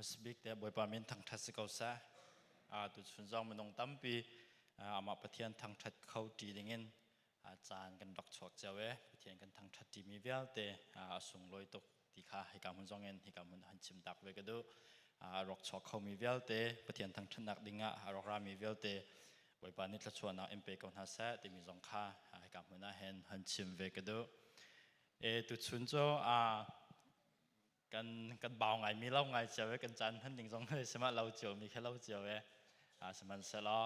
Hmasabik te Bawipa min thangṭhat si ko seh. Tuchun zong minung tampi amah Pathian thangṭhat kho ṭi dingin caan kan rak chuak cio e. Pathian kan thangṭhat ṭimi vialte a sunglawi tuk ti kha hika hmun zong in hika hmun han chim tak ve ka duh. A rak chuak khomi vialte Pathian thangṭhatnak dingah a rak rami vialte Bawipa nih thluachuahnak in pe ko hna seh timi zong kha hika hmun ah hin han chim ve ka duh. E tuchun cu kan kan bau ngai mi lo ngai cio e kan caan hman ding zong sima lo cio mi kha lo cio e sihmanhsehlaw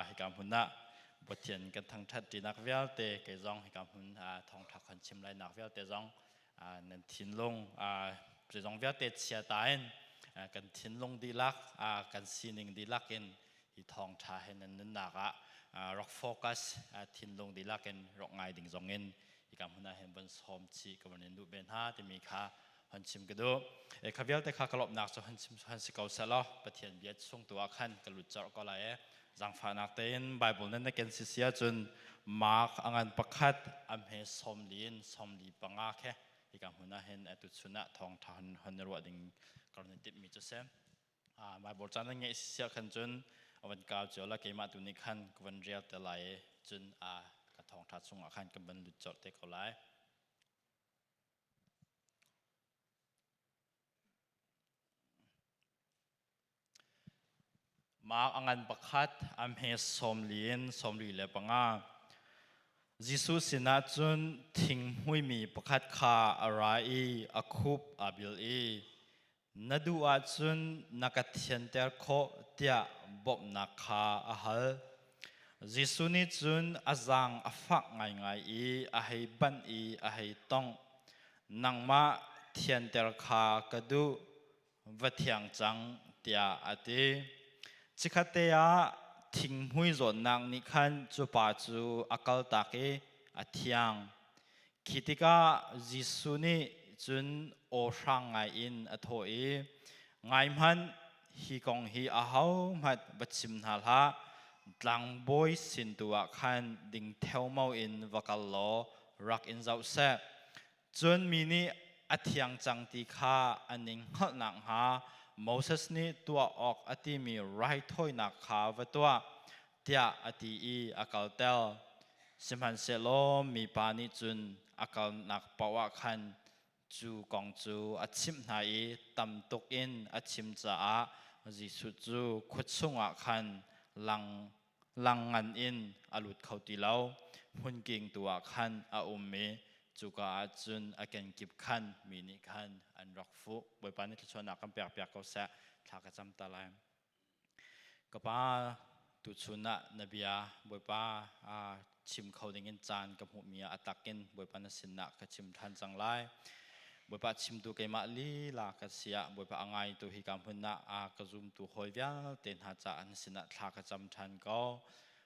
hika hmun ah Pathian kan thangthat tinak vialte kei zong hika hmun thawngtha kan chim lai nak vialte zong nan thinlung zong vialte chia ta in kan thinlung dihlak kan sining dihlak in hi thawngtha he nan nunnak ah rock focus thinlung dihlak in rock ngai ding zong in hika hmun ah hin von sawm chih ka von in duh ve hna timi kha hon chim ka duh. E kha vialte kha ka lawmhnak cu hon chim hon si ko seh law Pathian bia chung tu ah khan ka lut cawrh ko lai e. Zangfahnak tein Bible nan na ken si si ahcun Mark a ngan pakhat am he sawmli in 45 khe hika hmun ah hin atu chun ah thawngtha hon hon ruah ding ka ron timh mi cu si. Bible caan nan ngeih si khan cun a van kau cio la keimah tu nih khan ka van rel te lai i cun ka thawngtha chungah khan ka van lut colh te ko lai. Mark a ngan pakhat am he 40 in 45. Jesuh sinah cun thinghmuimi pakhat kha a ra i a khup aa bil i Na duh ahcun na ka thianter khawh tiah bawmhnak kha a hal. Jesuh nih cun a zaang a fak ngaingai i a hei banh i a hei tongh. Nangmah thianter kha ka duh, va thiang cang tiah a ti. Chikkhatte ah thinghmui zawtnak nih khan cu pa cu a kaltak i a thiang. Khi tikah Jesuh nih cun aw hrang ngaiin a thawh i, Ngai hmanh, hi kong hi ahohmanh va chim hna hlah. Tlangbawi sin tu ah khan ding theomao in va kal law rak in zoh seh. Cun mi nih a thiang cang ti kha an in hngalh nakhnga Moses nih tuah awk a timi raithawinak kha va tuah, tiah a ti i a kalter. Sihmanhsehlaw mipa nih cun a kalnak paoh ah khan cu kong cu a chimh hna i tam tuk in a chim caah Jesuh cu khua chungah khan lang lang ngan in a lut kho ti lo. Hmunking tu ah khan a um i cuka ah cun a kenkip khan mi nih khan an rak fuh. Bawipa nih thluachuahnak kan pekpiak ko seh. Thla ka cam ta lai. Ka pa, tuchun ah na bia Bawipa chim kho dingin caan ka hmuhmi ah a takin Bawipa na sinah ka chim ṭhan cang lai. Bawipa chimtu keimah lila ka si ah Bawipa a ngaitu hika hmun ah ka zumtu hawi vialte hna caah na sinah thla ka cam ṭhan ko.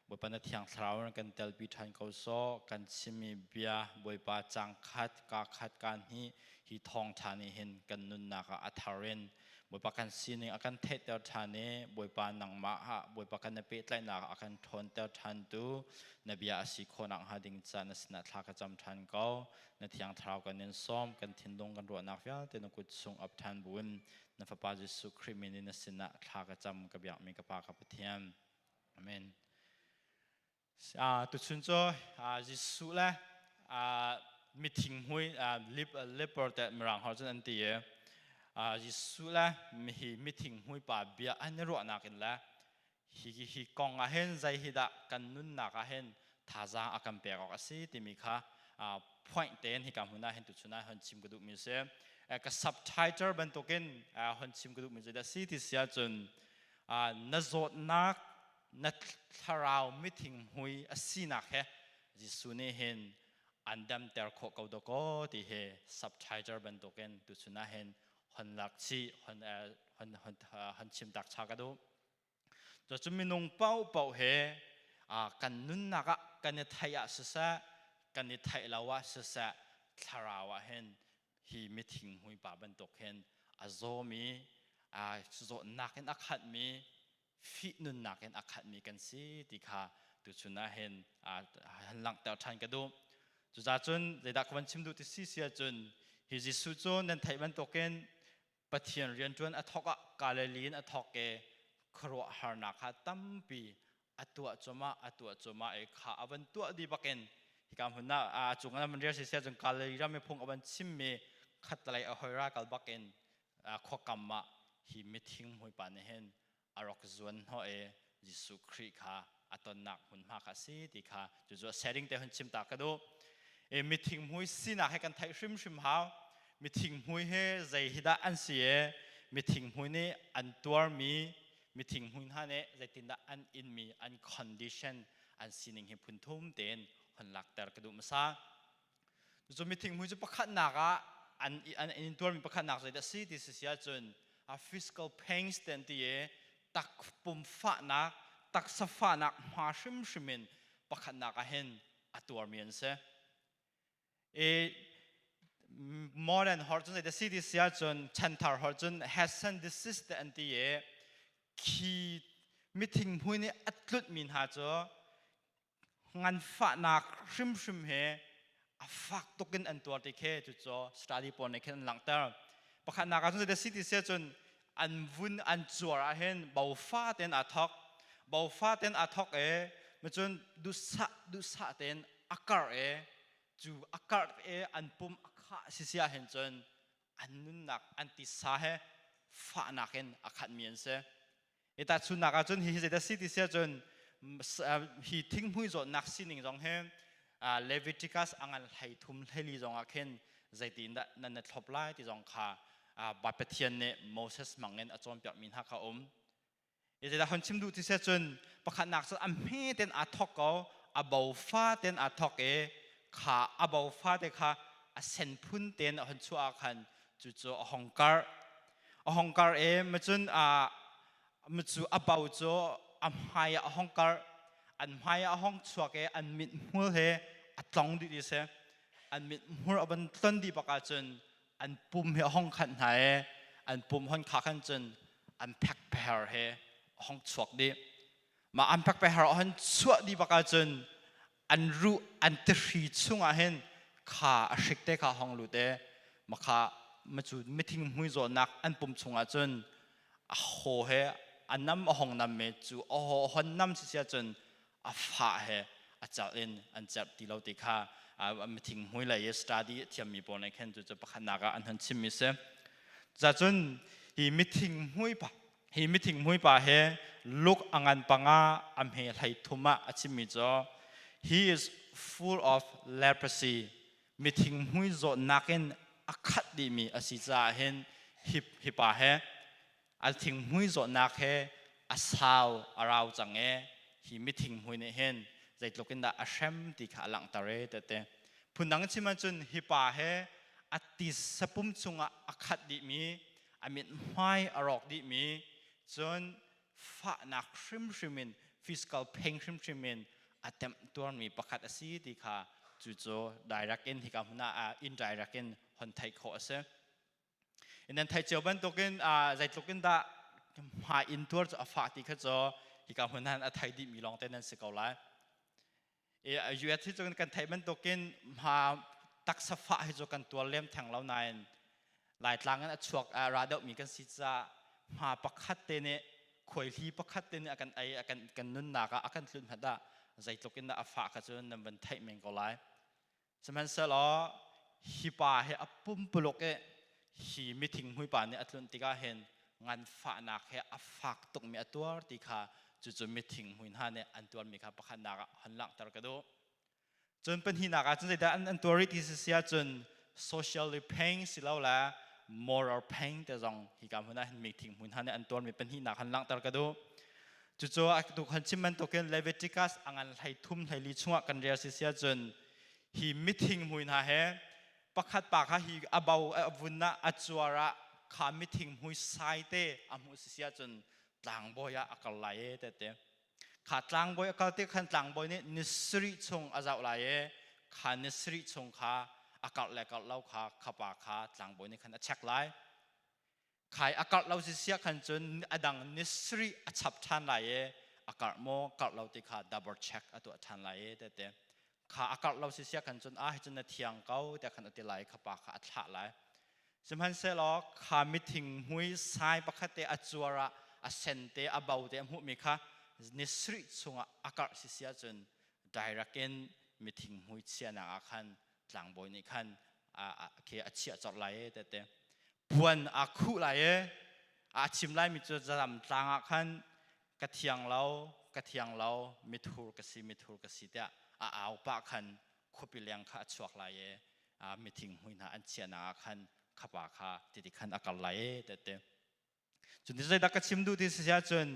Bawipa na thiang thlarau in kan telpi ṭhan ko sawh. Kan chimmi bia Bawipa cang khat, ka khat, ka hnih hi thawngṭha nih hin kan nunnak ah a thar in Bawipa kan sining a kan theihter ṭhan i Bawipa nangmah ah Bawipa kan i pehtlaihnak a kan ṭhawnter ṭhantu na bia a si khawh nakhnga ding ca na sinah thla ka cam ṭhan ko. Na thiang thlarau kan in sawm, kan thinlung kan ruahnak vialte na kut chung ap ṭhan buin na Fapa Jesuh Khrih min in na sinah thla ka cam ka biakmi ka Pa ka Pathian. Amen. Tuchun cu Jesuh le mithinghmui leper te mirang ho cun an ti i Jesuh le hi mithinghmui pa bia an i ruahnak in le hi hi kong ah hin zei hi dah kan nunnak ah hin thazaang a kan pek awk a si timi kha point tein hika hmun ah hin tuchun ah hon chim ka duhmi si. Ka subtitle bantukin hon chim ka duhmi cu dah si ti si ahcun na zawtnak na thlarau mithinghmui a sinak he Jesuh nih hin an damter khawh ko dawkaw ti hi subtitle bantukin tuchun ah hin hon lak chih hon hon hon hon chim tak cha ka duh. Cu minung paohpaoh he kan nunnak ah kan i theih ah siseh kan i theih lo ah siseh thlarau ah hin hi mithinghmui pa bantuk hin a zawmi zawtnak in a khatmi fih nunnak in a khatmi kan si ti kha tuchun ah hin han langhter ṭhan ka duh. Cucaah cun zeidah ka van chim duh ti si si ahcun hi Jesuh cu nan theih bantukin Pathian rianṭuan a thawk ah Galilee in a thawk i khuaruahharnak kha tampi a tuah cuahmah, a tuah cuahmah i kha a van tuah dih bakin hika hmun ah a cung ah van rial siseh cun Galilee ram i phung a van chimmi khatlei a hoi ra kal bakin khuakam ah hi mithing hmuipa nih hin a rak zuan hnawh i Jesuh Khrih kha a tonnak hmunhma kha a si ti kha cucu a setting te hun chim ta ka duh. E mithing hmui sinak he kan theih hrimhrim hau. Mithing hmui he zei hi dah an si e mithing hmui nih an tuarmi, mithing hmui hna nih zeitindah an inmi, an condition, an sining hi phun thum tein hon lakter ka duh hmasa. Cu mithing mui cu pakhatnak ah an in tuarmi pakhatnak zeidah si ti si ahcun a physical pains te an ti i tak pum fahnak, taksa fahnak hma hrimhrim in pakhatnak ah hin a tuarmi an si. I modern holh cun zeidah si ti si ahcun, chanthar holh cun Hessen disease te an ti i khi mithing hmui nih a tlunhmi hna cu nganfahnak hrimhrim he a fak tuk in an tuar ti khi cucu study pawl nih khin an langhter. Pakhatnak ah cun zeidah si ti si ahcun an vun an cuar ah hin bofa tein aa thok, bofa tein aa thok i macun duhsah duhsah tein a karh i cu a karh i an pum a khah sisi ah hin cun an nunnak, an tisa he fahnak in a khatmi an si. I tahchunhnak ahcun hi zeidah si ti si ahcun hi thinghmui zawtnak sining zong hi Leviticus a ngan 13 14 zong ah khin zeitin dah nan na thlop lai ti zong kha Pathian nih Moses hmangin a cawnpiakmi hna kha um. I zeidah hon chim duh ti si ahcun pakhatnak cu a hme ten aa thok ko, a bo fa ten aa thok i kha a bo fa te kha a sen phun ten a hon chuah ah khan cucu a hong karh, a hong kar i macun cu a bo cu a hmai ah a hong kar, an hmai ah a hong chuak i an mithmul he a tlong dih ti si. An mithmur a van tlon dih bak ahcun an pum he a hong khanh hna i an pum hon kha khan cun an phekpheher he a hong chuak dih. Mah an phekpheher a hon chuah dih bak ahcun an ruh, an tihri chungah hin kha a hrik te kha hong lut i makha macu mithing hmui zawtnak an pum chungah cun a haw he a nam, a hong nam i cu a haw hon nam si sia cun a fah he a celh in an cerh ti lo ti kha mithing hmui lei i study thiammi pawl nih khin cu pakhatnak ah an hon chimmi si. Cacun hi mithing hmui pa, hi mithing hmui pa he Luke a ngan 5 a hme 33 ah a chimmi cu "He is full of leprosy", mithing hmui zawtnak in a khat dihmi a si caah hin hi hi pa he a thinghmui zawtnak he a sau a rau cang e. Hi mithing hmui nih hin zeitluk in dah a hrem ti kha a langhter e tete. Phundang chim ahcun hi pa he a tisa pum chungah a khat dihmi, a mithmai a rawk dihmi, cun fahnak hrimhrim in, physical pain hrimhrim in a temtuarmi pakhat a si ti kha cucu direct in hika hmun ah indirect in hon theih khawh a si. Nan theih cio bantukin zeitluk in dah hma in tuar cu a fah ti kha cu hika hmun han a thei dihmi lawng te nan si ko lai. US hi cu kan theih bantukin hma taksa fah hi cu kan tuar lem theng lo nain Laitlang in a chuak a ra deuhmi kan si caah hma pakhat te nih, khuaihli pakhat te nih a kan ei, a kan kan nunnak ah a kan tlunh hmanh ah zeitluk in dah a fah kha cu nan van theih men ko lai. Sihmanhsehlaw hi pa hi a pumpuluk i hi mithing hmuipa nih a tlunh tikah hin nganfahnak he a fak tukmi a tuar ti kha cucu mithing hmui hna nih an tuarmi kha pakhatnak ah hon langhter ka duh. Cun pahnihnak ah cun zeidah an tuar rih ti si ahcun socially pain silole moral pain te zong hika hmun ah hin mithing hmui hna nih an tuarmi pahnihnak han langhter ka duh. Cucu tu kan chim bantukin Leviticus a ngan 33 14 chungah kan rel si si ahcun hi mithing hmui hna he pakhat pa kha hi a bo a vun ah a cuar ah kha mithing hmui sai te a hmuh si si ahcun tlangbawi ah a kal lai e tete. Kha tlangbawi a kal te khan tlangbawi nih ni sarih chung a zoh lai e, kha ni sarih chung kha a karh le karh lo kha khapa kha tlangbawi nih khan a check lai. Khai a karh lo si sia khan cun a dang ni sarih a chap ṭhan lai i a karh maw karh lo ti kha double check a tuah ṭhan lai i tete. Kha a karh lo si sia khan cun, "A hi cun na thiang ko," tiah khan a ti lai, kha pa kha a thlah lai. Sihmanhsehlaw kha mithing hmui sai pakhat te a cuar ah a sen te a bo te a hmuhmi kha ni sarih chungah a karh si si ahcun direct in mithing hmui chiahnak ah khan tlangbawi nih khan khi a chiah colh lai e tete. Puan aa khuh lai e. A chim laimi cu zalam tlang ah khan ka thiang lo, ka thiang lo, mithur ka si, mithur ka si tiah a au pah khan khuapi leng kha a chuak lai e. Mithing hmui hna an chiahnak ah khan khapa kha titi khan a kal lai e tete. Cun zeidah ka chim duh ti si ahcun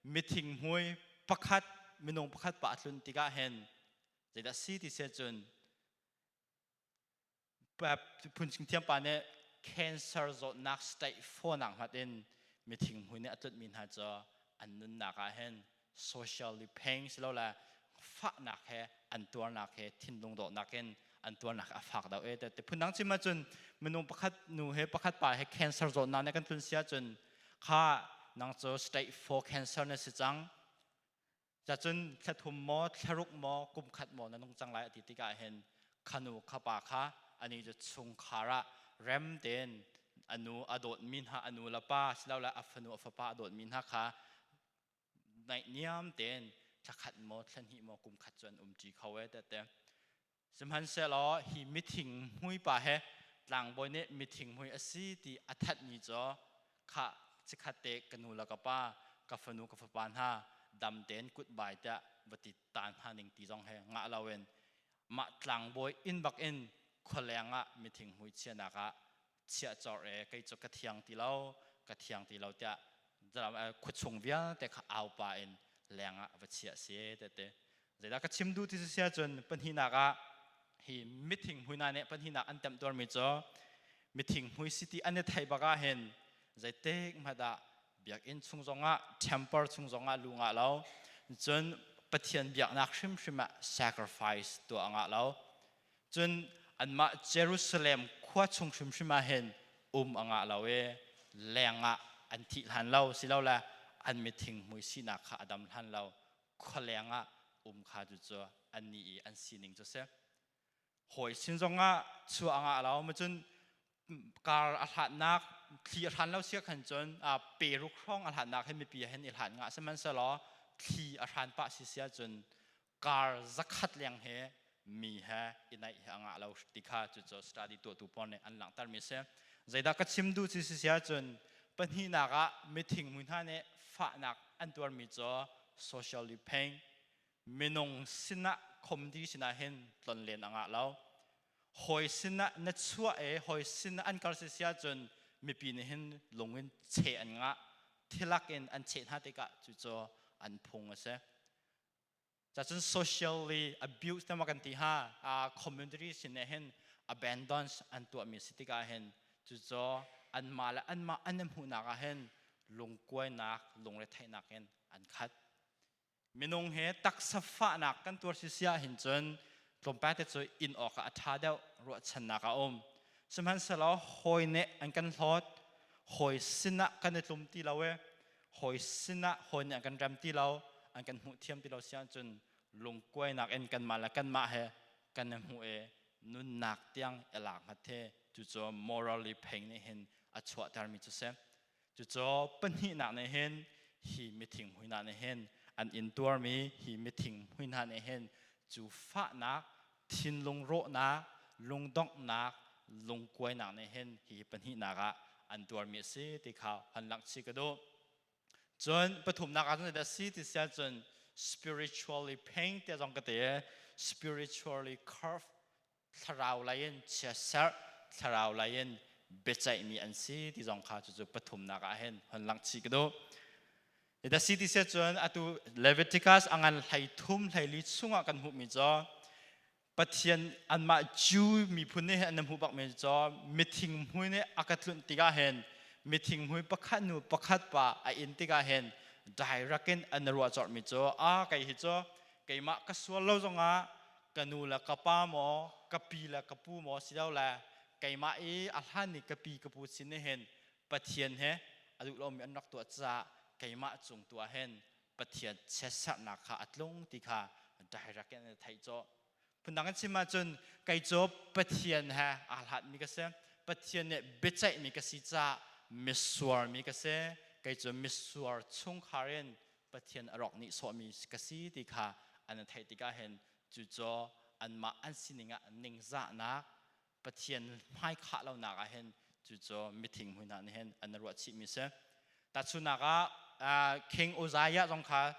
mithing hmui pakhat minung pakhat pa a tlun tikah hin zeidah si ti si ahcun phunching thiam pa nih cancer zawtnak state 4 nak hmat in mithing hmui nih a tlunhmi hna cu an nunnak ah hin socially pain silole fahnak he an tuarnak he thinlung dawhnak in an tuarnak a fak deuh e te phundang chim ahcun minung pakhat nu he pakhat pa he cancer zawtnak nih kan tlun si ahcun kha nang cu stage 4 cancer na si cang cacun thlathum maw thlaruk maw kum khat maw na nung cang lai ati tikah hin khanu khapa kha ani cu chungkhar ah rem tein anu a dawtmi hna anu le pa silole a fanu a fapa a dawtmi hna kha naihniam tein thlakhat maw thlahnih maw kum khat cu an umṭi kho e tete. Sihmanhsehlaw hi mithing hmui pa he tlangbawi nih mithing hmui a si ti a thanhmi cu khah chikkhat te ka nu le ka pa ka fanu ka fapa hna dam tein kutbai tiah va ti ta hna ning ti zong he ngah loin mah tlangbawi inn bak in khualeng ah mithing hmui chiahnak ah chiah cawr e kei cu ka thiang ti lo ka thiang ti lo tiah khuachung vialte kha aupa in leng ah va chiah si tete. Zeidah ka chim duh ti si ahcun pahnihnak ah hi mithing hmui hna nih pahnihnak an temtuarmi cu mithing hmui si ti an i theih bak ah hin zeitik hmanh ah biakinn chung zongah temple chung zongah lu ngah lo, cun Pathian biaknak hrimhrim ah sacrifice tuah ngah lo, cun anmah Jerusalem khua chung hrimhrim ah hin um a ngah lo i leng ah an thih hlan lo silole an mithing mui sinak kha a dam hlan lo khualeng ah um kha cu cu annih i an sining cu si. Hawi sin zongah chuah a ngah lo ma cun kar a hlatnak thli a hran lo sia khan cun pe ruk hrawng a hlatnak hin mipi hin i hlat ngah. Sihmanhsehlaw thli a hran pah si sia cun kar 100 leng he mi he i naih he a ngah lo ti kha cucu study tuahtu pawl nih an langhter mi si. Zeidah ka chim duh ci si ahcun pahnihnak ah mithing mui hna nih fahnak an tuarmi cu socially pain, minung sinah community sinah hin tlonlen a ngah lo. Hawi sinah na chuah e hawi sinah an kal si si ahcun mipi nih hin lung in cheh an ngah, thilak in an cheh hna tikah cucu an phung a si. Cacun socially abuse te ma kan ti ha, community sin nih hin abandons an tuahmi si tikah hin cucu anmah le anmah an i hmuhnak ah hin lungkuainak, lungretheihnak in an khat. Minung he taksa fahnak kan tuar si si ah hin cun tlawmpal te cu in awk ah a ṭha deuh, ruahchannak a um. Sihmanhsehlaw hawi nih an kan hlawt, hawi sinah kan i tlum ti lo i hawi sinah hawi nih an kan rem ti lo, an kan hmuh thiam ti lo si ahcun lungkuainak in kanmah le kanmah he kan i hmuh i nunnak tiang i lak hngat he cucu morally pain nih hin a chuahtermi cu si. Cucu pahnihnak nih hin hi mithing hmui hna nih hin an intuarmi hi mithing hmui hna nih hin cu fahnak, thinlung rawhnak, lungdonghnak, lungkuainak nih hin hi pahnihnak ah an tuarmi a si ti kha hon langh chih ka duh. Cun pathumnak ah cun zeidah a si ti si ahcun spiritually pain tiah zong ka ti i spiritually curve, thlarau lei in chiatserh, thlarau lei in biaceihmi an si ti zong kha cucu pathumnak ah hin hon langh chih ka duh. The si ti cun atu Leviticus a ngan 13 13 chungah kan hmuhmi cu Pathian anmah Jew miphun nih an hmuh bakmi cu mithing hmui nih a ka tlunh tikah hin mithing hmui pakhat nu pakhat pa a in tikah hin direct in an ruah cawrhmi cu a kei hi cu keimah ka sual lo zongah ka nu le ka pa maw ka pi le ka pu maw si lo le keimah i a hlan ni ka pi ka pu sin nih hin Pathian he a duh lomi an rak tuah caah keimah cung tu ah hin Pathian chiatserhnak kha a tlung ti kha direct in an theih cawh. Phundang in chim ahcun kei cu Pathian he aa hlatmi ka si. Pathian nih biaceihmi ka si caah misuar mi ka si. Kei cu misuar chungkhar in Pathian a rawk nih sawhmi ka si ti kha an theih tikah hin cucu anmah an sining ah ningzahnak Pathian hmaikhah lonak ah hin cucu mithing hui hna nih hin an ruah chihmi si. Tahchunhnak ah King Uzziah zong kha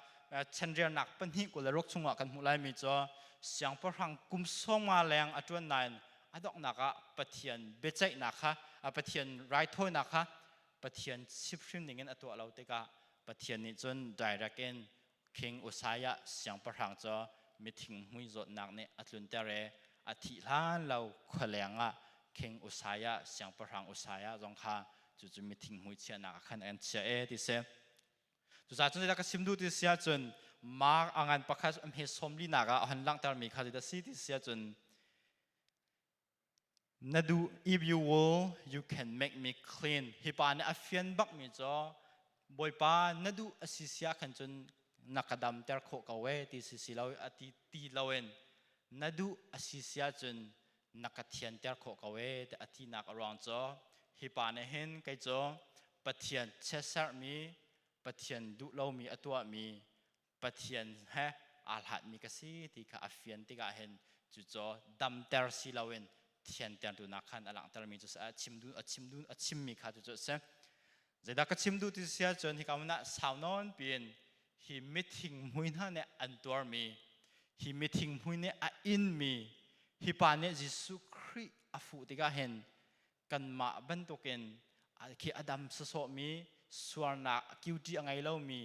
chanrialnak pahnih 26 chungah kan hmuh laimi cu siangpahrang kum 50 leng a ṭuan nain a donghnak ah Pathian biaceihnak kha Pathian raithawinak kha Pathian chimhhrin dingin a tuah lo tikah Pathian nih cun direct in King Uzziah siangpahrang cu mithing hmui zawtnak nih a tlunter i a thih hlan lo khualeng ah King Uzziah siangpahrang Uzziah zong kha cucu mithing hmui chiahnak ah khan an chiah e ti si. Cucaah cun zeidah ka sim duh ti si ahcun Mark a ngan pakhat hme 44 ah a hon langhtermi kha zeidah si ti si ahcun Na duh if you will you can make me clean. Hi pa nih a fian bakmi cu Bawipa na duh a si sia khan cun na ka damter khawh ko e ti si si lo a ti ti loin na duh a si sia cun na ka thianter khawh ko e ti a tinak a ruang cu hi pa nih hin kei cu Pathian chiatserhmi Pathian duh lomi a tuahmi Pathian he aa hlatmi ka si ti kha a fian tikah hin cucu damter si loin thianter duhnak khan a langhtermi cu a chim duh a chim duh a chimmi kha cucu a si. Zeidah ka chim duh ti si ahcun hika hmun ah sau nawn piin hi mithing mui hna nih an tuarmi hi mithing mui nih a inmi hi pa nih Jesuh Khrih a fuh tikah hin kanmah bantukin khi a dam sawsawhmi sualnak cutie a ngei lomi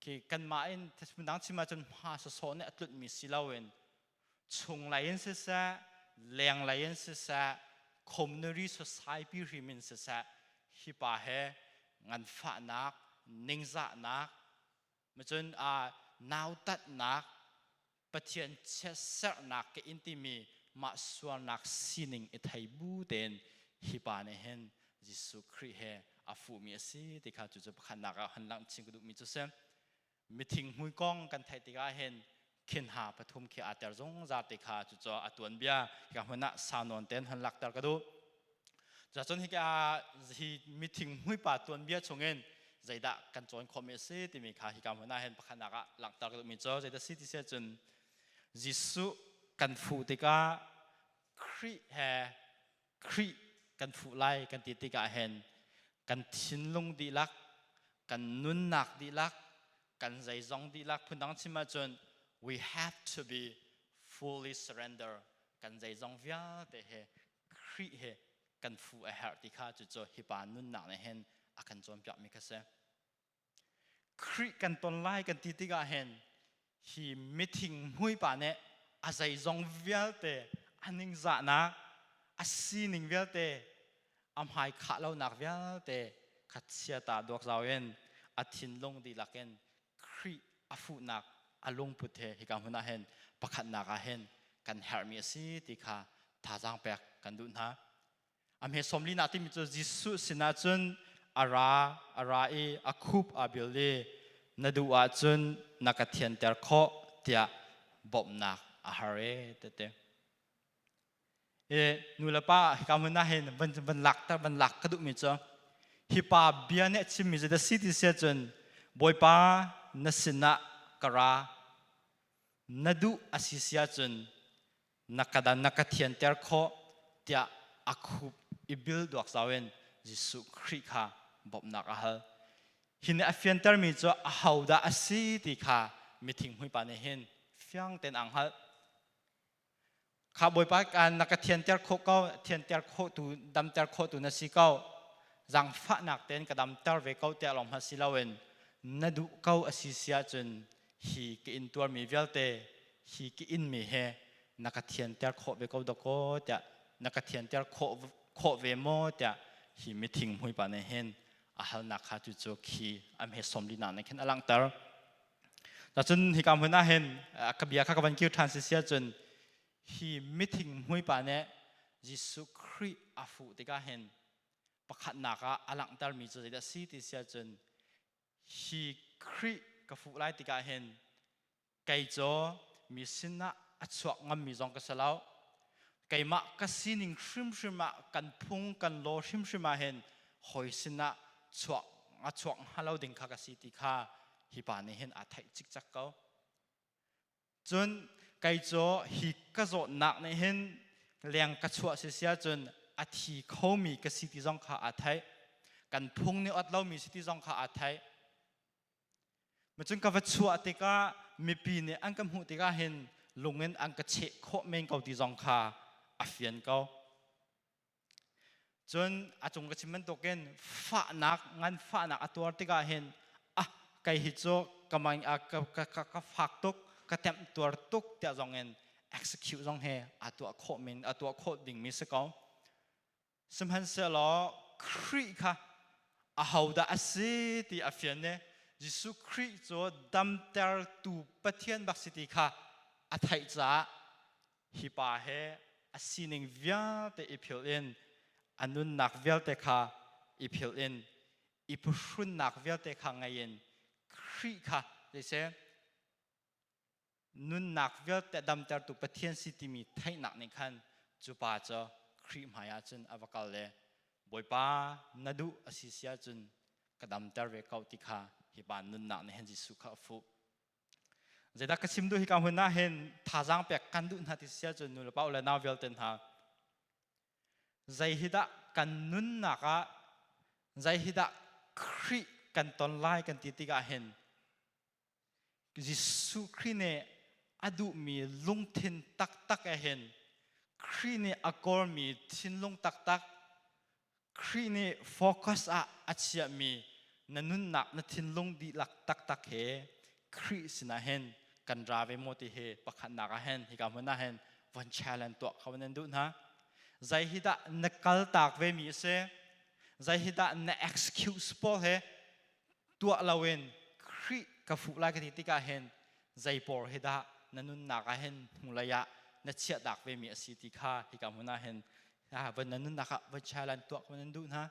khi kanmah in phundang chim ahcun hma sawsawh nih a tlunhmi si loin chunglei in siseh lenglei in siseh community society hrim in siseh hi pa he nganfahnak ningzahnak macun nautatnak Pathian chiatserhnak ka in timi mah sualnak sining i thei bu tein hi pa nih hin Jesuh Khrih he a fuhmi a si ti kha cucu pakhatnak ah han langh chin ka duhmi cu si. Mithing hmui kong kan theih tikah hin khin ha pathum khi aa ter zungzal ti kha cucu a tuanbia hika hmun ah sau nawn tein hon lakter ka duh. Cucun hika hi mithing hmuipa tuanbia chungin zeidah kan cawn khawhmi a si timi kha hika hmun ah hin pakhatnak ah langhter ka duhmi cu zeidah si ti si ahcun Jesuh kan fuh tikah Khrih he Khrih kan fuh lai kan ti tikah hin kan thinlung dihlak kan nunnak dihlak kan zeizong dihlak phundang chim ahcun we have to be fully surrender kan zeizong vialte he Khrih he kan fu a herh ti kha cucu hi pa nunnak nih hin a kan cawnpiakmi kha si. Khrih kan ton lai kan ti tikah hin hi mithing hmui pa nih a zeizong vialte a ningzahnak a sining vialte a hmai khah lonak vialte kha chiata duak zau in a thinlung dihlak in Khrih a fuhnak a lungput he hika hmun ah hin pakhatnak ah hin kan herhmi a si ti kha thazaang pek kan duh hna. A hme 44 timi cu Jesuh sinah cun a ra a ra i a khup aa bil i na duh ahcun na ka thianter khawh tiah bawmhnak a har e tete. E nu le pa hika hmun ah hin van van lak ter van lak ka duhmi cu hi pa bia nih a chimmi cu da si ti si ahcun Bawipa na sinah ka ra na duh a si si ahcun na ka dan na ka thianter khawh tiah a khup i bil duak zau in Jesuh Khrih kha bawmhnak a hal. Hi nih a fiantermi cu ahodah a si ti kha mithing hmuipa nih hin fiang tein aa hngalh. Kha Bawipa na ka thianter khawh ko, thianter khawhtu, damter khawhtu na si ko. Zaangfahnak tein ka damter ve ko tiah lawng hmanh si loin na duh ko a si si ahcun hi ka intuarmi vialte, hi ka inmi he na ka thianter khawh ve ko dakaw tiah na ka thianter khawh, khawh ve maw tiah hi mithing hmuipa nih hin a halnak kha cucu khi a hme 44 nih khin a langhter. Cun hika hmun ah hin ka bia kha ka van kir ṭhan si si ahcun hi mithing hmuipa nih Jesuh Khrih a fuh tikah hin pakhatnak ah a langhtermi cu zeidah a si ti si ahcun hi Khrih ka fuh lai tikah hin kei cu mi sinah a chuak ngammi zong ka si lo. Keimah ka sining hrimhrim ah, kan phung kan law hrimhrim ah hin hawi sinah chuak a chuak hnga lo ding kha ka si ti kha hi pa nih hin aa theih cikcek ko. Cun kei cu hi ka zawtnak nih hin leng ka chuah si sia cun a thi khomi ka si ti zong kha aa theih. Kan phung nih ot lomi si ti zong kha aa theih. Macun ka va chuah tikah mipi nih an ka hmuh tikah hin lung in an ka cheh khawh men ko ti zong kha a fian ko. Cun a cung ka chim bantukin fahnak nganfahnak a tuar tikah hin ah kei hi cu ka mang ka ka ka, ka fak tuk ka temh tuar tuk tiah zong in execute zong he a tuah khawh min a tuah khawh dingmi si ko. Sihmanhsehlaw Khrih kha ahodah a si ti a fian i Jesuh Khrih cu damtertu Pathian bak si ti kha a theih caah hi pa he a sining vialte i philh in a nunnak vialte kha i philh in i phuhrunnak vialte kha ngei in Khrih kha zeiseh nunnak vialte damtertu Pathian si timi theihnak nih khan cu pa cu Khrih hmai ah cun a va kal le Bawipa, na duh a si si ahcun ka damter ve ko ti kha hi pa nunnak nih hin Jesuh kha a fuh. Zeidah ka chim duh hi ka hun ah hin thazaang pek kan duh hna ti si ahcun nu le pa le nau vialte hna, zei hi dah kan nunnak ah zei hi dah Khrih kan ton lai kan ti tikah hin Jesuh Khrih nih a duhmi lungthin taktak ah hin Khrih nih a kawlmi thinlung taktak, Khrih nih focus ah a chiahmi na nunnak na thinlung dihlak taktak he Khrih sinah hin kan ra ve maw ti hi pakhatnak ah hin hika hmun ah hin von challenge tuah kho nan duh hna. Zei hi dah na kaltak ve mi a si? Zei hi dah na excuse pawl he tuah loin Khrih ka fuh lai ka ti tikah hin zei por hi dah na nunnak ah hin hnulei ah na chiahtak ve mi a si ti kha hika hmun ah hin van na nunnak ah van challenge tuah ko nan duh hna.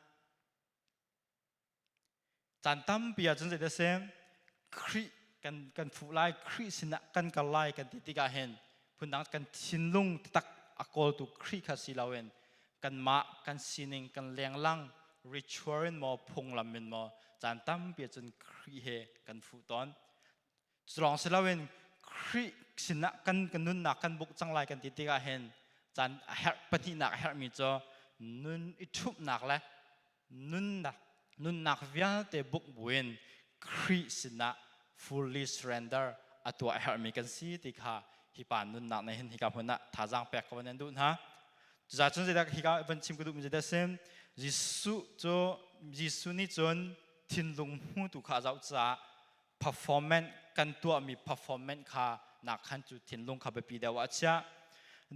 Caan tampi ah cun zei si Khrih kan fuh lai, Khrih sinah kan kal lai kan ti tikah hin phundang kan thinlung taktak a kawltu Khrih kha si loin kanmah kan sining kan lenglang ritual in maw phunglam in maw caan tampi cun Khrih he kan fuh tawn. Culawng si loin Khrih sinah kan nunnak kan buk cang lai kan ti tikah hin caan a herh pahnihnak a herhmi cu nun i ṭhumhnak le nunnak vialte buk buin Khrih sinah fully surrender a tuah a herhmi kan si ti kha hi pa nunnak nih hin hika hmun ah thazaang pek ko nan duh hna. Cucaah cun zeidah hika van chim ka duhmi zeidah si? Jesuh cu Jesuh nih cun thinlung hmutu kha a zoh caah performance kan tuahmi performance kha nak khan cu thinlung kha biapi deuh ah a chiah.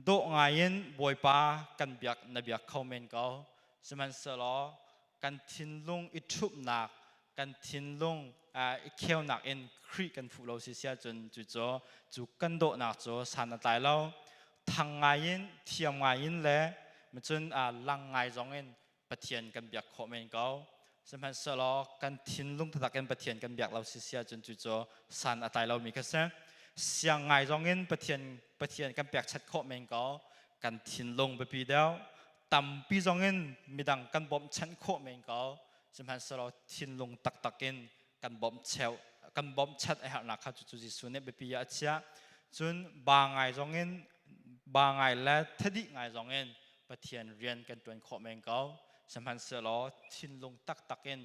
Dawh ngai in Bawipa kan biak na biak kho men ko. Sihmanhsehlaw kan thinlung i ṭhumhnak, kan thinlung i kheunak in Khrih kan fuh lo si si ahcun cucu cu kan dawhnak cu san a tlai lo. Thang ngai in, thiam ngai in le cun lang ngai zong in Pathian kan biak khawh men ko. Sihmanhsehlaw kan thinlung taktak in Pathian kan biak lo si si ahcun cucu san a tlai lomi kha si. Siang ngai zong in Pathian kan pekchat khawh men ko. Kan thinlung biapi deuh. Tampi zong in midang kan bawmhchanh khawh men ko. Sihmanhsehlaw thinlung taktak in kan bawmhcheuh kan bawmhchanh a herhnak kha cucu Jesuh nih biapi ah a chiah. Cun ba ngai zong in ba ngai le thadih ngai zong in Pathian rian kan ṭuan khawh men ko. Sihmanhsehlaw thinlung taktak in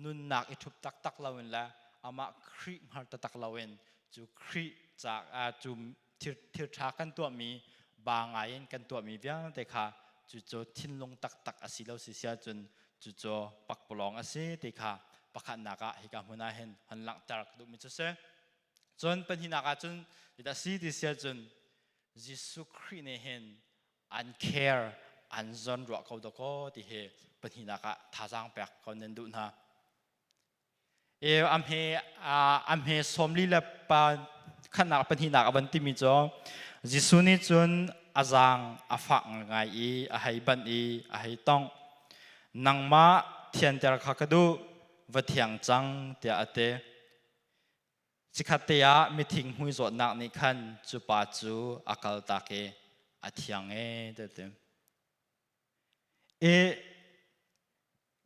nunnak i ṭhup taktak loin le amah Khrih hngar taktak loin cu Khrih ca cu thil ṭha kan tuahmi ba ngai in kan tuahmi vialte kha cucu thinlung taktak a si lo si si ahcun cucu pakpalawng a si ti kha pakhatnak ah hika hmun ah hin hon langhter ka duhmi cu si. Cun pahnihnak ah cun zeidah si ti si ahcun Jesuh Khrih nih hin an care an zawn ruah ko dakaw ti hi pahnihnak ah thazaang pek ko nan duh hna. E a hme 40 le pa khatnak pahnihnak a van timi cu Jesuh nih cun a zaang a fak ngai i a hei banh i a hei tongh. Nangmah thianter kha ka duh, va thiang cang tiah a ti. Chikkhat te ah mithing hmui zawtnak nih khan cu pa cu a kaltak i A thiang e te. E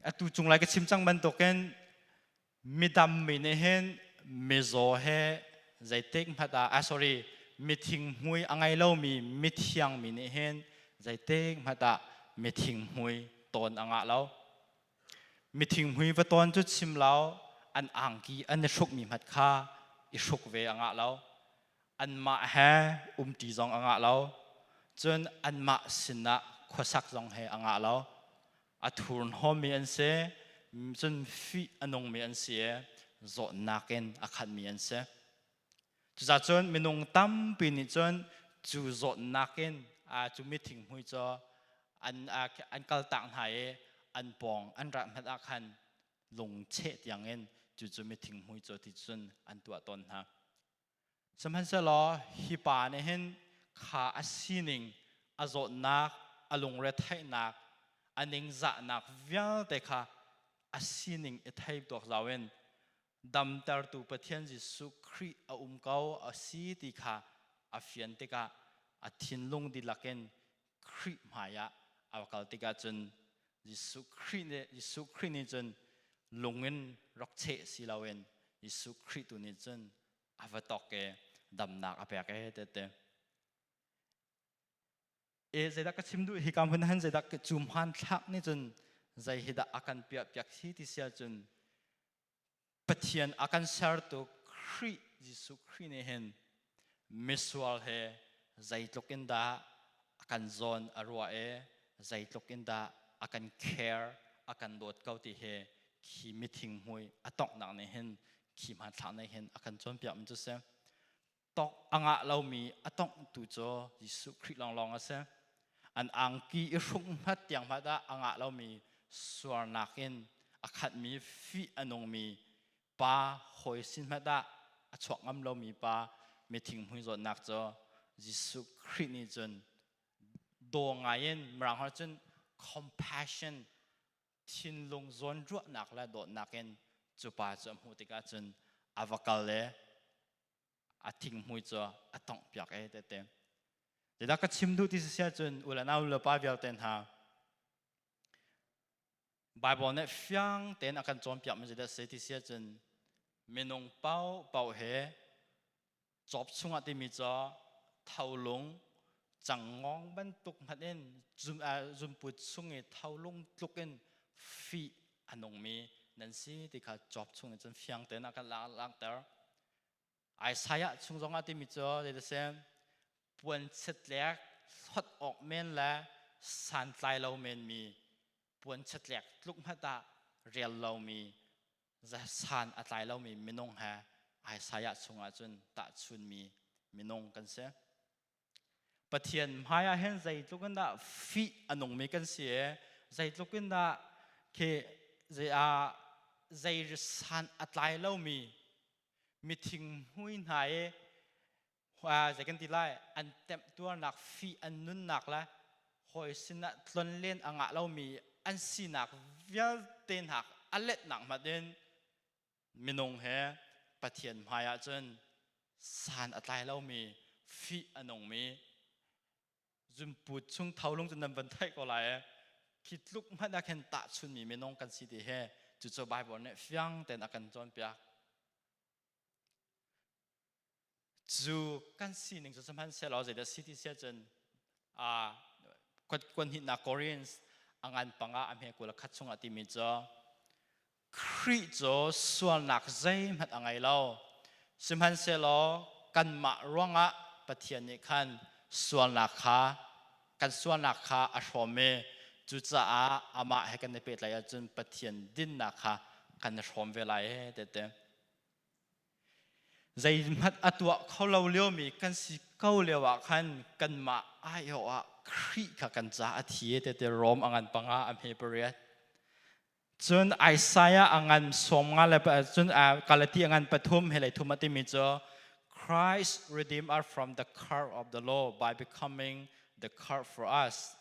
atu cung lai ka chim cang bantukin midam mi nih hin mizaw he zeitik hmanh ah, ah sorry, mithing hmui a ngei lomi mithiang mi nih hin zeitik hmanh ah mithing hmui tawn a ngah lo. Mithing hmui va tawn cu chim lo, an angki an i hrukmi hmat kha i hruk ve a ngah lo. Anmah he umṭi zong a ngah lo, cun anmah sinah khuasak zong he a ngah lo. A thurhnawmmi an si, cun fih a nungmi an si i zawtnak in a khatmi an si. Cucaah minung tampi nih cun cu zawtnak in cu mithinghmui cu an kaltak hna i an pawng an rat hmanh ah khan lungcheh tiangin cucu mithinghmui cu ti cun an tuah tawn hna. Sihmanhsehlaw hi pa nih hin kha a sining, a zawtnak, a lungretheihnak, a ningzahnak vialte kha a sining i thei tuak zau in damtertu Pathian Jesuh Khrih a um ko a si ti kha a fian tikah a thinlung dihlak in Khrih hmaiah a kal tikah cun Jesuh Khrih nih cun lung in rak cheh si loin Jesuh Khrih tu nih cun a va tok i damnak a pek e tete. E zeidah ka chim duh hi ka hmun han, zeidah cu hmanthlak nih cun zei hi dah a kan piah piak hi ti sia cun, Pathian a kan sertu Khrih Jesuh Khrih nih hin misual he zeitluk in dah a kan zawn a ruah i zeitluk in dah a kan care, a kan dawt ko ti hi khi mithing hmui a tonghnak nih hin, khi hmanthlak nih hin a kan cawnpiak mi cu si. Tok a ngah lomi a tonghtu cu Jesuh Khrih lawnglawng a si. An angki i hruk hmat tiang hmat ah a ngah lomi, suarnak in a khatmi, fih a nungmi pa, hawi sin hmat ah a chuak ngam lomi pa mithing hmui zawtnak cu Jesuh Khrih nih cun daw ngai in, mirang holh cun compassion, thinlung zawnruahnak le dawtnak in cu pa cu a hmuh tikah cun a va kal le a thinghmui cu a tongh piak e tete. Zeidah ka chim duh ti si cun, u le nau le pa vialte hna, Bible nih fiang tein a kan cawnpiak mi zeidah si ti si cun, minung pau pau he Job chungah timi cu tholung cangngawng bantuk hmanh in zunput chung i tholung tluk in fih a nungmi nan si ti kha Job chung in cun fiang tein a kan langhter. Isaiah chung zongah timi cu zeidah puan chiatlek hlot awk men le santlai lo menmi, puan chiatlek tluk hmanh ah rel lomi, san a tlai lomi minung he Isaiah chungah cun tahchunmi minung kan si. Pathian hmai ah hin zeitluk in dah fih a nungmi kan si i zeitluk in dah khi zei a zei san a tlai lomi mithing hmui hna i zei kan ti lai, an temhtuarnak, fih an nunnak le hawi sinah tlonlen a ngah lomi an sinak vialte hna a letnak hmanh in minung he Pathian hmai ah cun san a tlai lomi, fih a nungmi, zunput chung tholung cu nan van theih ko lai e, khi tluk hmanh ah khin tahchunmi minung kan si ti he cucu Bible nih fiang tein a kan cawnpiak. Cu kan sining cu sihmanhsehlaw zeidah si ti sia cun, kuan hnihnak Korinth a ngan panga a hme 21 chungah timi cu, Khrih cu sualnak zeihmanh a ngei lo, sihmanhsehlaw kanmah ruangah Pathian nih khan sualnak kha, kan sualnak kha a hrawm i cucaah amah he kan i pehtlaih ahcun Pathian dinnak kha kan i hrawm ve lai e tete. Zeihmanh a tuah kho lo liomi kan si ko lio ah khan kanmah aiawh ah Khrih kha kan ca a thi tete, Rom a ngan 5 a hme 8. Cun Isaiah a ngan 50 le cun Galati a ngan 3 he 33 a timi cu, Christ redeemed us from the curse of the law by becoming the curse for us.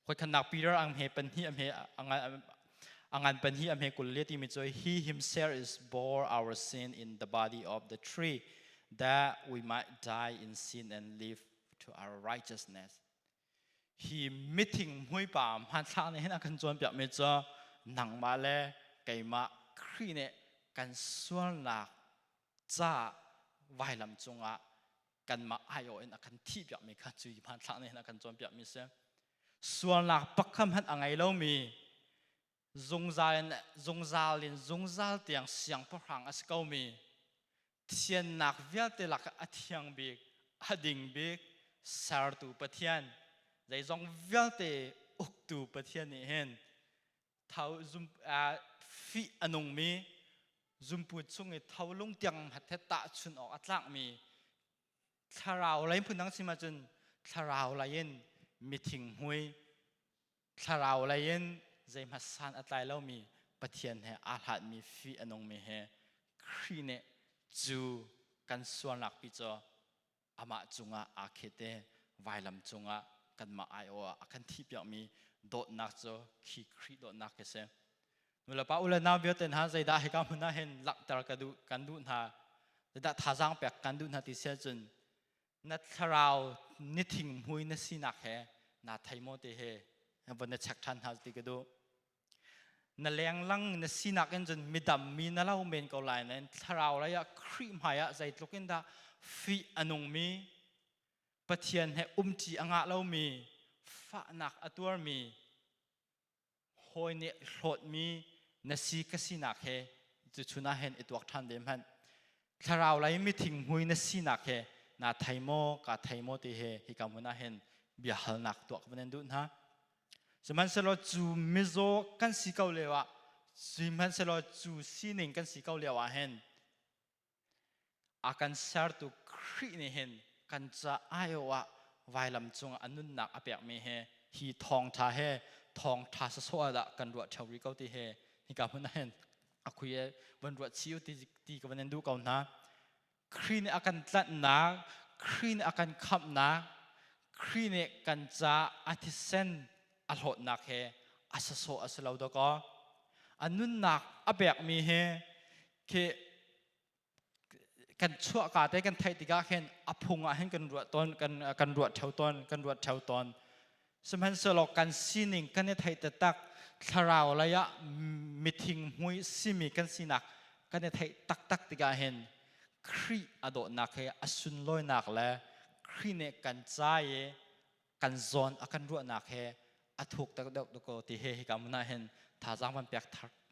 Khoikhannak Peter ang he panhi am he angan panhi am he kul timi cu, He himself is bore our sin in the body of the tree that we might die in sin and live. to our righteousness. Hi mithing muipa hmanthlak nih hin a kan cawnpiakmi cu nangmah le keimah Khrih nih kan sualnak ca vailam cungah kanmah aiawh in a kan thihpiakmi kha cu hi hmanthlak nih hin a kan cawnpiakmi si. Sualnak pakhat hmanh a ngei lomi zungzal in zungzal in zungzal tiang siangpahrang a si komi thiannak vialte lakah a thiang bik a ding bik sertu Pathian zeizong vialte uktu Pathian nih hin tho zum fih a nungmi zumpu chung i tholung tiang he tahchun awk a tlakmi thlarau lei phun dang sim ahcun thlarau lei in mithing hmui thlarau lei in zeihmanh san a tlai lomi Pathian he aa hlatmi fih a nungmi he Khrih nih cu kan sualnak pi cu amah cungah aa khet i vailam cungah kanmah aiawh ah a kan thihpiakmi dawtnak cu khi Khrih dawtnak khi si. Nulepa u le nau vialte hna zeidah hika hmun ah hin langhter ka duh kan duh hna zeidah thazaang pek kan duh hna ti si ahcun na thlarau ni thinghmui na sinak he naa thei maw ti he von na check ṭhan hna ti ka duh. Na lenglang na sinak in cun midam mi na lo men ko lai nain thlarau lei ah Khrih hmai ah zeitluk in dah fih a nungmi Pathian he umṭi a ngah lomi fahnak a tuarmi hawi nih hlawtmi na si ka sinak he tuchun ah hin i tuak ṭhan ve hmanh. Thlarau lei mithinghmui na sinak he naa thei maw kaa thei maw ti he hika hmun ah hin bia halnak tuah ka van in duh hna. Sihmanhsehlaw cu mizaw kan si ko lio ah sihmanhsehlaw cu sining kan si ko lio ah hin A kan sertu Khrih nih hin kan ca aiawh ah vailam cungah a nunnak a pekmi he hi thawngṭha he thawngṭha sawsawh ah dah kan ruah ṭheo rih ko ti he hika hmun ah hin a khui e van ruah chih u ti, ti ka van in duh ko hna. Khrih nih a kan tlanhnak, Khrih nih a kan khamhnak, Khrih nih kan ca a thisen a hlawtnak he a sawsawh a si lo dawkaw. A nunnak a pekmi he khi kan chuahka te kan theih tikah khin a phung ah hin kan ruah tawn kan kan ruah theo tawn kan ruah theo tawn sihmanhsehlaw kan sining kan i theih taktak thlarau lei ah mithing hmui simi kan sinak kan i theih taktak tikah hin Khrih a dawtnak he a sunlawinak le Khrih nih kan ca i kan zawn a kan ruahnak he a thuk deuh deuh ko ti he hika mun ah hin thazaang van pek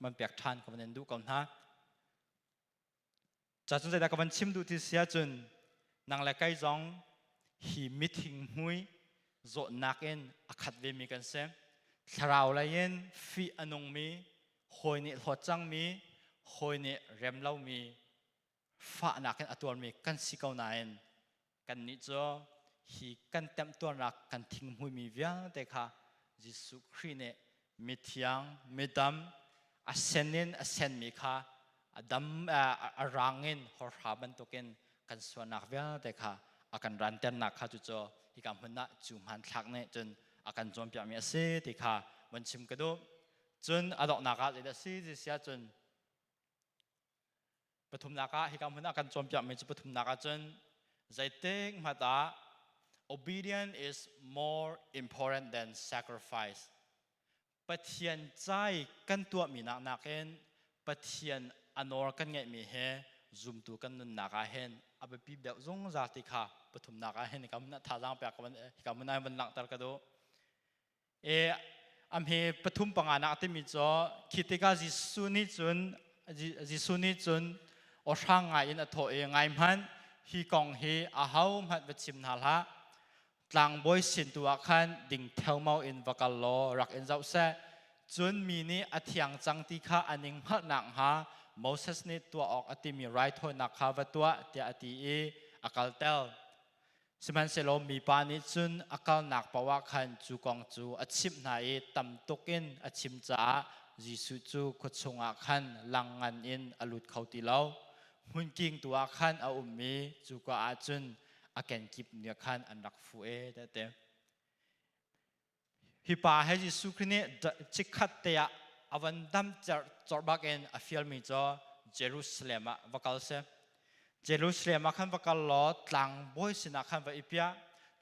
van pek ṭhan ka van in duh ko hna. Ca cun zeidah ka van chim duh ti si ahcun nang le kei zong hi mithing hmui zawtnak in a khat vemi kan si. Thlarau lei in fih a nungmi, hawi nih hlawt cangmi, hawi nih rem lomi, fahnak in a tuarmi kan si ko nain kannih cu hi kan temhtuarnak kan thinghmuimi vialte kha Jesuh Khrih nih mithiang midam a sen in a senmi kha a dam a rang in horha bantukin kan sualnak vialte kha a kan ranternak kha cucu hika hmun ah cu hmanthlak nih cun a kan cawnpiakmi a si ti kha van chim ka duh. Cun a donghnak ah zeidah si ti si ahcun Pathumnak ah hika hmun ah kan cawnpiakmi cu pathumnak ah cun zeitik hmanh ah obedience is more important than sacrifice. Pathian cai kan tuahmi nak nakin Pathian a nawl kan ngeihmi he zumtu kan nunnak ah hin a biapi deuh zungzal ti kha pathumnak ah hin hika hmun ah thazaang pek hika hmun ah van langhter ka duh. E a hme pathum panga nak timi cu khi tikah Jesuh nih cun Jesuh nih cun aw hrang ngai in a thawh i ngai hmanh hi kong hi aho hmanh va chim hna hlah tlangbawi sin tu ah khan ding theomao in va kal law rak in zoh seh cun mi nih a thiang cang ti kha an in hngalh nakhnga Moses nih tuah awk a timi raithawinak kha va tuah tiah a ti i a kalter Sihmanhsehlaw mipa nih cun a kalnak paoh ah khan cu kong cu a chimh hna i tam tuk in a chim caah Jesuh cu khua chungah khan lang ngan in a lut kho ti lo. Hmunking tu ah khan a um i cuka ah cun a kenkip nih khan an rak fuh e tiah a ti. Hi pa he Jesuh Khrih nih chikkhat te ah a van dam cawrh bak in a fialmi cu Jerusalem ah va kal seh. Jerusalem ah khan va kal law tlangbawi sinah khan va i piah.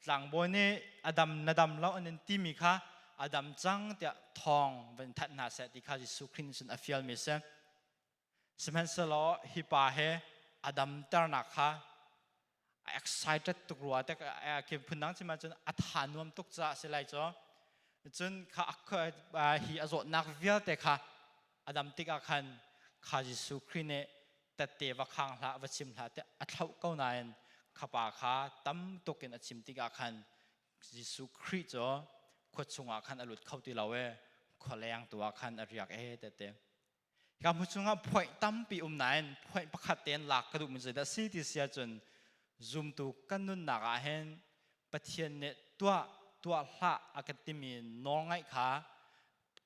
Tlangbawi nih a dam na dam lo an in timi kha a dam cang tiah thawng van thanh hna seh ti kha Jesuh Khrih nih cun a fialmi a si. Sihmanhsehlaw hi pa he a damternak kha a excited tuk rua te khi phundang chim ahcun a tha nuam tuk caah a si lai cu. Cun kha hi a zawtnak vialte kha a dam tikah khan kha Jesuh Khrih nih tette va khang hlah va chim hlah tiah a thlauh ko nain kha pa kha tam tuk in a chim tikah khan Jesuh Khrih cu khua chungah khan a lut kho ti lo e khualeng tu ah khan a riak e tete. Hika hmun chungah point tampi um nain point pakhat tein lak ka duhmi zeidah si ti si ahcun zumtu kan nunnak ah hin Pathian nih tuah tuah hlah a kan timi nawlngaih kha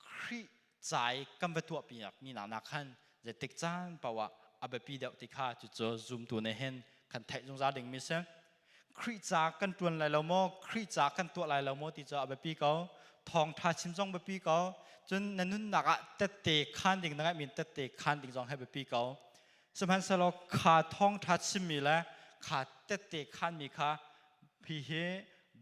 Khrih ca i kan va tuahpi mi nak khan zeitik caan paoh ah a biapi deuh ti kha cucu zumtu nih hin kan theih zungzal dingmi si. Khrih ca kan ṭuan lai lo maw, Khrih ca kan tuah lai lo maw ti cu a biapi ko. Thawngṭha chim zong biapi ko. Cun na nunnak ah tette khaan ding na ngeihmi tette khaan ding zong hi biapi ko. Sihmanhsehlaw kha thawngṭha chimmi le kha tette khaanmi kha hihi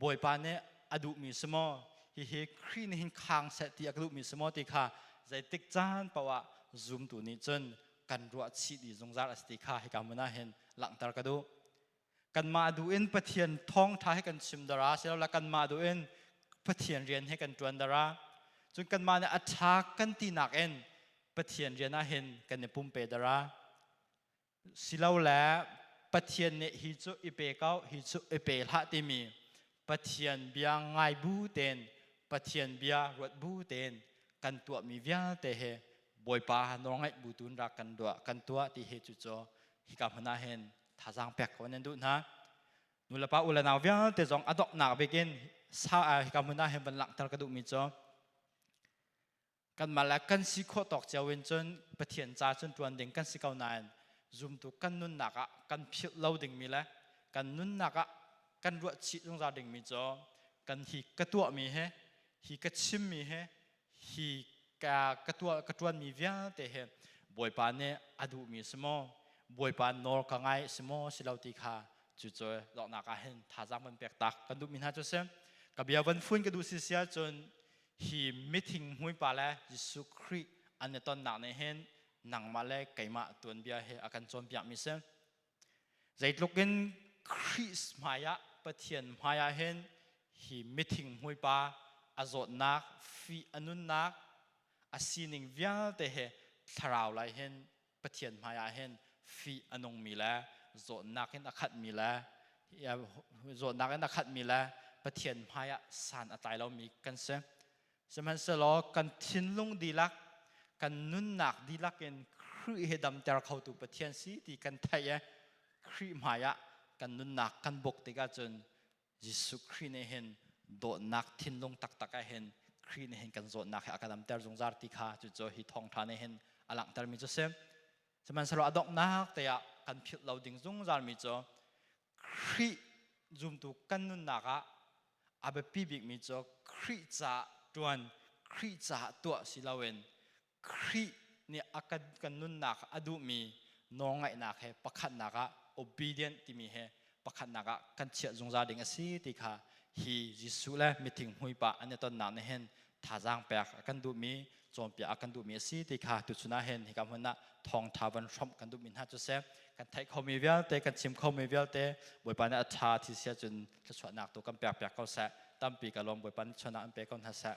Bawipa nih a duhmi si maw, hihi Khrih nih hin khang seh ti a ka duhmi si maw ti kha zeitik caan paoh ah zumtu nih cun kan ruah chih dih zungzal a si ti kha hika hmun ah hin langhter ka duh. Kanmah duh in Pathian thawngṭha hi kan chim dara silole kanmah duh in Pathian rian hi kan ṭuan dara. Cun kanmah nih a ṭha kan tinak in Pathian rian ah hin kan i pumpe dara. Silole Pathian nih hi cu i pe ko, hi cu i pe hlah timi Pathian bia ngai bu tein, Pathian bia ruat bu tein kan tuahmi vialte he Bawipa nawlngaih bu tu in rak kan duah kan tuah ti hi cucu hika hmun ah hin thazaang pek ko nan duh hna. Nulepa u le nau vialte zong a donghnak bik in sa hika hmun ah hin van langhter ka duhmi cu kanmah le kan si khawh tawk cio in cun Pathian ca cun ṭuan ding kan si ko nain zumtu kan nunnak ah kan philh lo dingmi le kan nunnak ah kan ruah chih zungzal dingmi cu kan hi ka tuahmi he hi ka chimmi he hi ka ka tuah ka ṭuanmi vialte he Bawipa nih a duhmi si maw Bawipa nawl ka ngai si maw si lo ti kha cucu donghnak ah hin thazaang van pek tak kan duhmi hna cu si. Ka bia van fun ka duh si si ahcun hi mithing hmuipa le Jesuh Khrih an i tonnak nih hin nangmah le keimah tuanbia he a kan cawnpiakmi si. Zeitluk in Khrih hmaiah Pathian hmaiah hin hi mithing hmuipa a zawtnak, fih a nunnak, a sining vialte he thlarau lai hin Pathian hmaiah hin fih a nungmi le zawtnak in a khatmi le zawtnak in a khatmi le Pathian hmaiah san a tlai lomi kan si. Sihmanhsehlaw kan thinlung dihlak, kan nunnak dihlak in Khrih he damter khotu Pathian si ti kan theih i Khrih hmaiah kan nunnak kan buk tikah cun Jesuh Khrih nih hin dawtnak thinlung taktak ah hin Khrih nih hin kan zawtnak he a kan damter zungzal ti kha cucu hi thawngṭha nih hin a langhtermi cu si. Sihmanhsehlaw a donghnak te ah kan philh lo ding zungzalmi cu Khrih zumtu kan nunnak ah a biapi bikmi cu Khrih caah ṭuan, Khrih caah tuah si loin Khrih nih a kan, kan nunnak a duhmi nawlngaihnak he pakhatnak ah obedient timi he pakhatnak ah kan chiah zungzal ding a si ti kha hi Jesuh le mithing hmuipa an i tonnak nih hin thazaang pek a kan duhmi cawnpiak a kan duhmi a si ti kha tuchun ah hin hika hmun ah thawngtha van hrawmh kan duhmi hna cu seh kan theih khomi vialte kan chim khomi vialte Bawipa nih a tha thi sia cun thluachuahnak tu kan pek piak ko seh. Tampi ka lawm. Bawipa nih chuahnak an pe ko hna seh.